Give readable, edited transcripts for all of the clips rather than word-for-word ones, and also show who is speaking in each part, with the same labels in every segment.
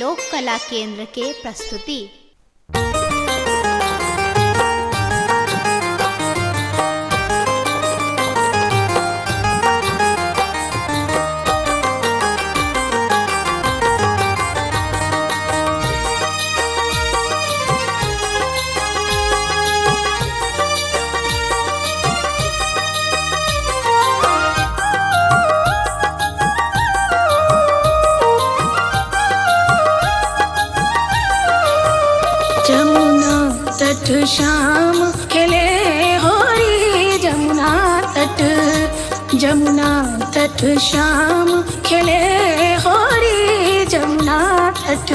Speaker 1: लोक कला केंद्र के प्रस्तुति।
Speaker 2: जमुना तट श्याम खेले होरी, जमुना तट, जमुना तट श्याम खेले होरी, जमुना तट,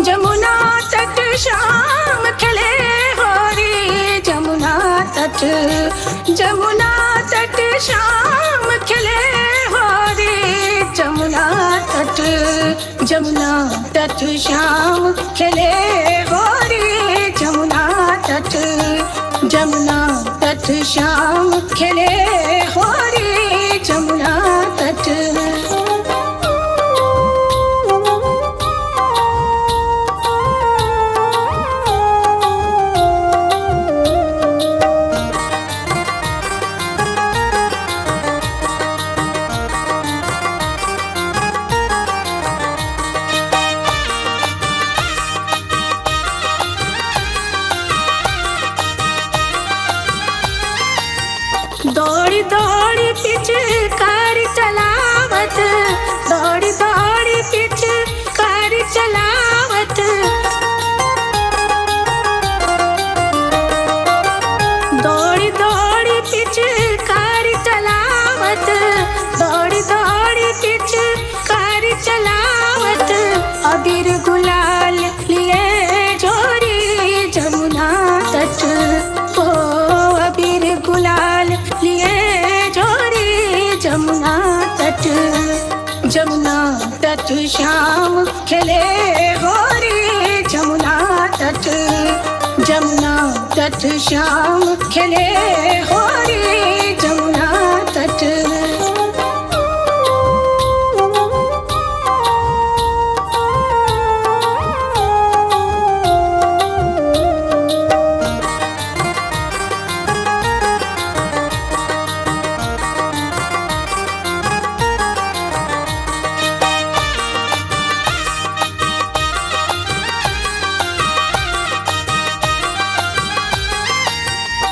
Speaker 2: जमुना तट श्याम खेले होरी, जमुना तट, जमुना तट श्याम खेले होरी, जमुना तट, जमुना तट श्याम खेले होरी, जमुना तट, जमुना तट श्याम खेले होरी, जमुना तट। दौड़ी दौड़ी पिचकारी चलावत, दौड़ी दौड़ी पिचकारी चलावत, दौड़ी दौड़ी पिचकारी चलावत, दौड़ी दौड़ी पिचकारी चलावत, अबीर गुलाल लिए जोरी, जमुना तट, ओ अबीर गुलाल लिए जोरी, जमुना तट, जमुना तट श्याम खेले होरी, जमुना तट, जमुना तट श्याम खेले होरी, जमुना तट।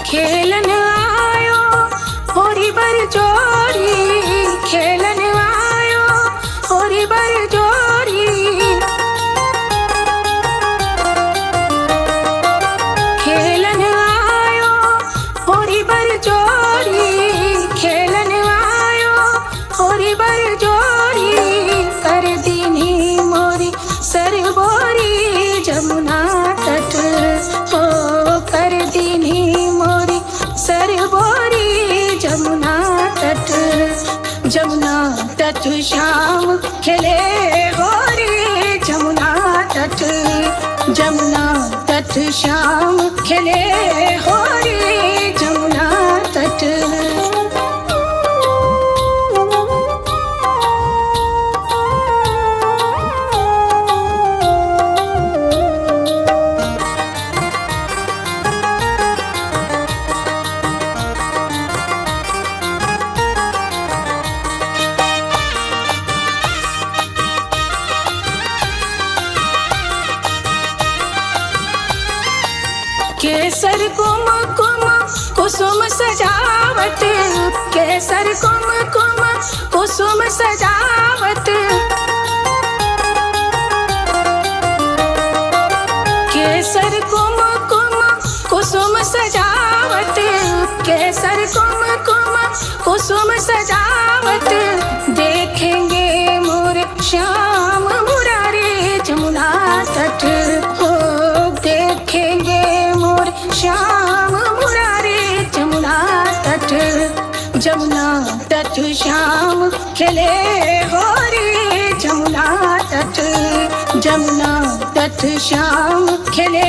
Speaker 2: खेलन आयो होरी बर जोरी, खेलन आयो होरी बर जोरी, खेलन आयो होरी बर जोरी, खेलन आयो होरी बर जोरी, कर दीनी मोरी सरबोरी, जमुना तट, ओ कर दीनी मोरी सरबोरी, जमुना तट, जमुना तट श्याम खेले होरी, जमुना तट, जमुना तट श्याम खेले होरी, जमुना तट। केसर कुमकुम कुसुम सजावट, केसर कुमकुम कुसुम सजावट, केसर कुमकुम कुसुम सजावट, केसर कुमकुम कुसुम सजावट, देखेंगे मोर श्याम मुरारी, जमुना तट, ओ देखेंगे मोर श्याम मुरारी, जमुना तट, जमुना तट श्याम खेले होरी, जमुना तट, जमुना तट श्याम खेले